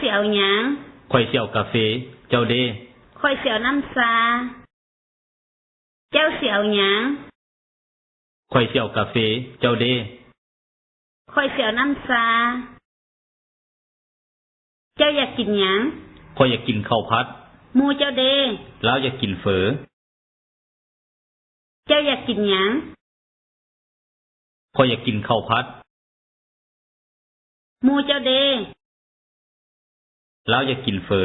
ຊິເອົາຫຍັງ? ຂ້ອຍຊິເອົາກາເຟ. ເຈົ້າເດ? ຂ້ອຍຊິເອົານ້ຳຊາ. ເຈົ້າຊິເອົາຫຍັງ? ຂ້ອຍຊິເອົາກາເຟ. ເຈົ້າເດ? ຂ້ອຍຊິເອົານ້ຳຊາ. ເຈົ້າຢາກກິນຫຍັງ? ຂ້ອຍຢາກກິນເຂົ້າຜັດ. ໝູ່ເຈົ້າເດ? ລາວຢາກກິນເຝີ. ເຈົ້າຢາກກິນຫຍັງ? ຂ້ອຍຢາກກິນເຂົ້າຜັດ. ໝູ່ເຈົ້າເດ? ລາວຢາກກິນເຝີ.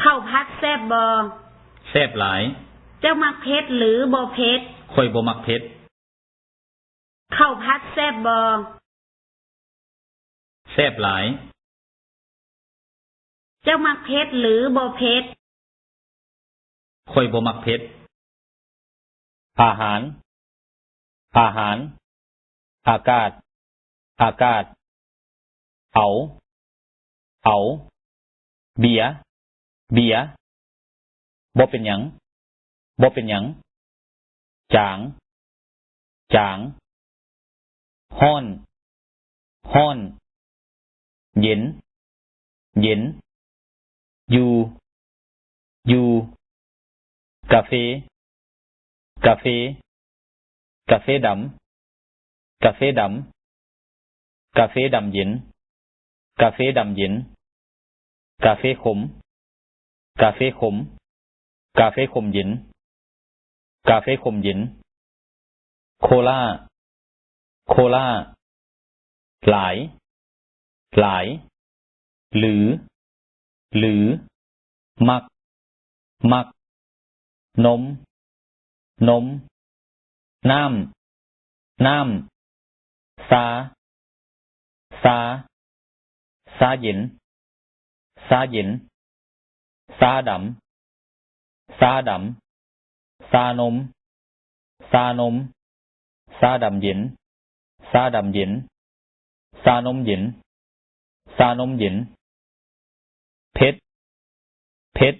ເຂົ້າຜັດແຊບບໍ່? ແຊບຫຼາຍ. ເຈົ້າມັກເຜັດ ຫຼື ບໍ່ເຜັດ? ຂ້ອຍບໍ່ມັກເຜັດ. ເຂົ້າຜັດແຊບບໍ່? ແຊບຫຼາຍ. ເຈົ້າມັກເຜັດ ຫຼື ບໍ່ເຜັດ? ຂ້ອຍບໍ່ມັກເຜັດ. ອາຫານ. ອາຫານ. ອາກາດ. ອາກາດ. ເອົາ. ເອົາ. ເບຍ. ເບຍ. ບໍ່ເປັນຫຍັງ. ບໍ່ເປັນຫຍັງ. ຈາງ. ຈາງ. ຮ້ອນ. ຮ້ອນ. ເຢັນ. ເຢັນ. ຢູ່. ຢູ່. ກາເຟ. ກາເຟ. ກາເຟດຳ. ກາເຟດຳ. ກາເຟດຳເຢັນ. ກາເຟດຳເຢັນ. ກາເຟຂົມ. ກາເຟຂົມ. ກາເຟຂົມເຢັນ. ກາເຟຂົມເຢັນ. ໂຄລາ. ໂຄລາ. ຫຼາຍ. ຫຼາຍ. ຫຼື. ຫຼື. ມັກ. ມັກ. ນົມ. ນົມ. ນ້ຳ. ນ້ຳ. ຊາ. ຊາ. ຊາເຢັນ. ຊາເຢັນ. ຊາດຳ. ຊາດຳ. ຊານົມ. ຊານົມ. ຊາດຳເຢັນ. ຊາດຳເຢັນ. ຊານົມເຢັນ. ຊານົມເຢັນ. ເຜັດ. ເຜັດ.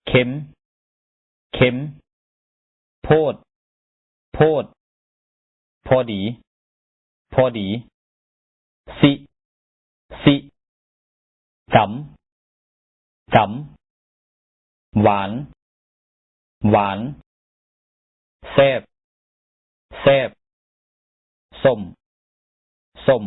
ເຄັມ. ເຄັມ. ໂພດ. ໂພດ. ພໍດີ. ພໍດີ. ຊິ. ຊິ. ດຳ. ດຳ. ຫວານ. ຫວານ. ແຊບ. ແຊບ. ສົ້ມ. ສົ້ມ.